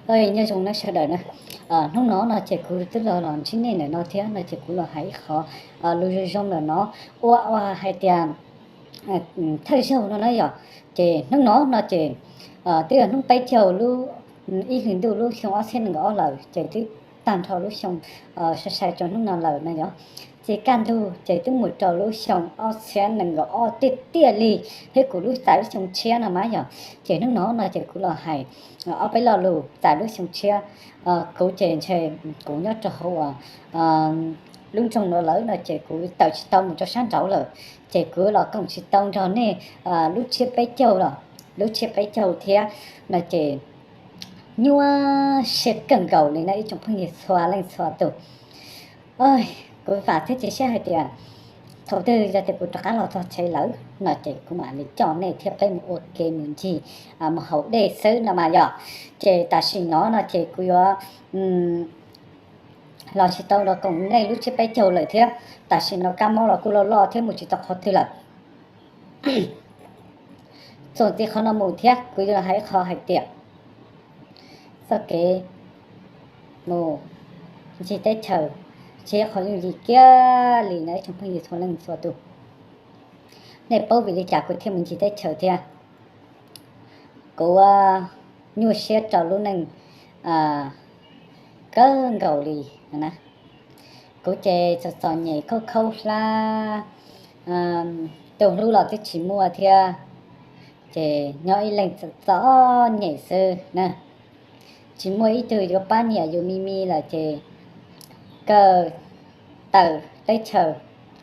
Nyob zoo nej sawv daws na. Hnub no no ces kuv twb los los ntsib nej ntawm no thiab no ces kuv los hais ib qho lus zoo zoo ntawm no, ua ua hais tias thawj zaug no na yom. Ces hnub no no ces twb yog hnub peb caug lub ib hlis ntuj lub xyoo ob txhiab nees nkaum ob lawm, ces twb tag nrho lub xyoo sai sai rau hnub no lawm no yom. Ces kaj ntug ces twb mus rau lub xyoo ob txhiab nees nkaum ob tiag tiag li, thiab kuv lub txais lub xyoo tshiab no mas yom. Ces hnub no no ces kuv los hais ob peb lo lus txais lub xyoo tshiab. Kuv ces ntshe kuv nyob rau hauv lub nroog no lawm no ces kuv tawm tsis tau mus rau sab nraud lawm, ces kuv los koom tsis tau nrog nej lub tshiab peb caug los lub tshiab peb caug thiab no ces nyuaj siab kawg nkaus li na ib tsoom phooj ywg txhua leej txhua tus. Kuv vam thiab cia siab hais tias thaum twg yog tias kuv rov qab los txog tsev lawm no ces kuv mam li coj nej thiab peb mus ua ke mus ncig mus haus dej xwb no mas yom. Ces tam sim no no ces kuv yuav los tsis tau los koom nej lub tshiab peb caug lawm thiab, tam sim no kab mob los kuj loj loj thiab mus tsis tau qhov twg lawm. Txuas ntxiv qhov no mus thiab kuv yuav hais qhov hais tias txoj kev mus ncig teb chaws tsis yog qhov yooj yim kiag li no ib tsoom phooj ywg txhua leej txhua tus. Nej paub vim li cas kuv thiaj mus ncig teb chaws thiab? Kuv nyuaj siab rau lub neej kawg nkaus li na. Kuv ces txom txom nyem khaub khaub hlab, tus hlub los twb tsis muaj thiab, ces nyob ib leeg txom nyem xwb na. Tsis muaj ib tug yuav pab nyiam yus me me lawm ces kawg tawm teb chaws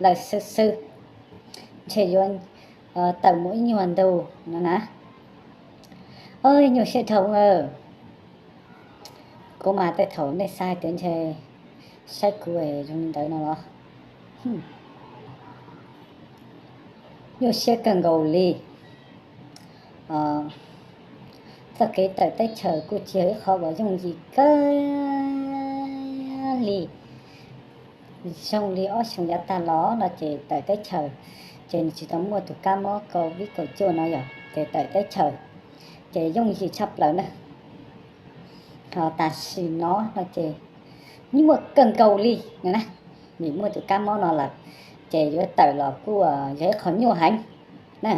lawm xwb xwb, ntshe yuav tawm mus ib nyuag ntu no na. Nyuaj siab dhau. Kuv mas tej thaum nej xav hais tias ntshe saib kuv zoo li ntawd no los nyuaj siab kawg nkaus li. Txoj kev tawm teb chaws kuj tsis yog ib qho uas yooj yim kawg li. Zoo li ob xyoos yav tag los no ces tawm teb chaws, ces nws tsis tau muaj tus kab mob covid kaum cuaj no yog ces tawm teb chaws ces yooj yim tshaj plaws na. Ho tam sim no no ces nyuaj kawg nkaus li na, vim muaj tus kab mob no lawm, ces yuav tawm los kuj yog ib qho nyuaj heev na.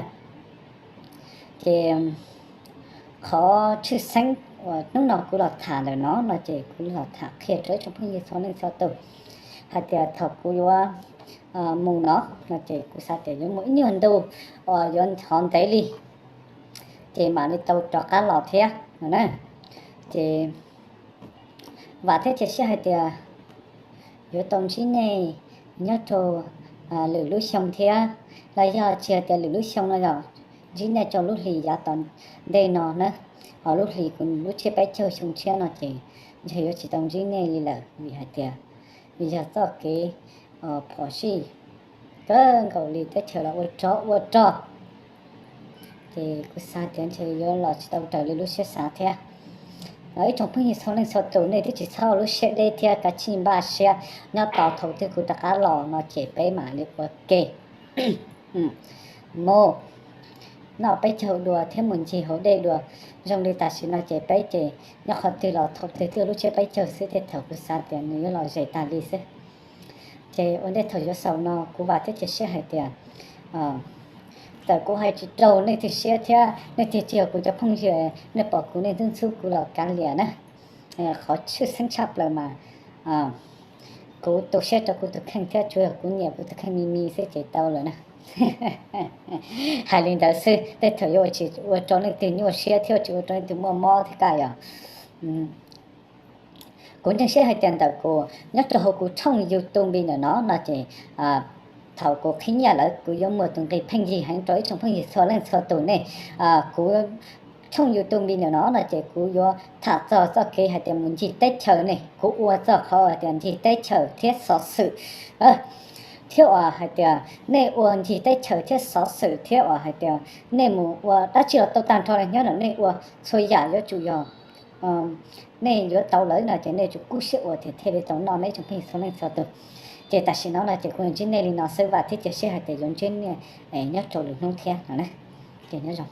Ces qhov tshwj xeeb uas hnub no kuv los tham ntawm no no ces kuv los tham qhia rau ib tsoom phooj ywg txhua leej txhua tus hais tias thaum kuv yuav mus no no ces kuv xav tias yuav mus ib nyuag ntu uas yuav ntov ntev li, ces mam li tau rov qab los thiab no na. Ces vam thiab cia siab hais tias yuav tau ntsib nej nyob rau lwm lub xyoo thiab, los yog tsis hais tias lwm lub xyoo no yog ntsib nej rau lub hlis yav tom ntej no na. Ho lub hlis kuv lub tshiab peb caug xyoo tshiab no ces ntshe yuav tsis tau ntsib nej li lawm vim hais tias vim yog txoj kev phom sij kawg nkaus li teb chaws los ua rog ua rog, ces kuv xav tias ntshe yuav los tsis tau raws li lub siab xav thiab. Ib tsoom phooj ywg txhua leej txhua tus nej twb tsis txhob ua lub siab deb thiab kav tsij npaj siab, nyob tos thaum twg kuv rov qab los no ces peb mam li ua ke mus noj peb caug dua thiab mus ncig haus dej dua. Zoo li tam sim no ces peb ces nyob qhov twg los thaum twg twb lub tshiab peb caug xwb, tej thaum kuv xav tias nws yuav los zem tag li xwb. Ces ua ntej thaum yuav xaus no kuv vam thiab cia siab hais tias txawm kuv hais tsis raug leej twg siab thiab leej twg tsis yog kuv cov phooj ywg, nej pom kuv nej ntxub ntxub kuv los kav liam na. Qhov tshwj xeeb tshaj plaws mas kuv tu siab rau kuv tus kheej thiab tsuas yog kuv nyiam kuv tus kheej me me xwb ces tau lawm na. Hais li ntawd xwb, tej thaum yuav ua tsis ua rau leej twg nyuaj siab thiab tsis ua rau leej twg muaj mob thiab kaj yom. Kuv ntseeg siab hais tias ntawm kuv nyob rau hauv kuv tshooj YouTube npi ntawm no no ces thaum kuv qhib nyiaj lawm kuv yuav muaj tus nqi pheej yig heev rau ib tsoom phooj ywg txhua leej txhua tus nej. Kuv tshooj YouTube npi ntawm no no ces kuv yuav tham txog txoj kev hais tias mus ncig teb chaws ne, kuv ua txog qhov hais tias ncig teb chaws thiab xov xwm thiab uas hais tias nej ua ncig teb chaws thiab xov xwm thiab uas hais tias nej mus ua dab tsi los tau tag nrho li, nyob ntawm nej ua txhua yam yuav tsum yog nej yuav tau lawm no ces nej tsum kub siab ua tias thiaj li tau noj ne ib tsoom phooj ywg txhua leej txhua tus. Ces tam sim no no ces kuv ntsib nej li no xwb, vam thiab cia siab hais tias yuav ntsib nej nyob rau lwm hnub thiab no na. Ces nyob zoo.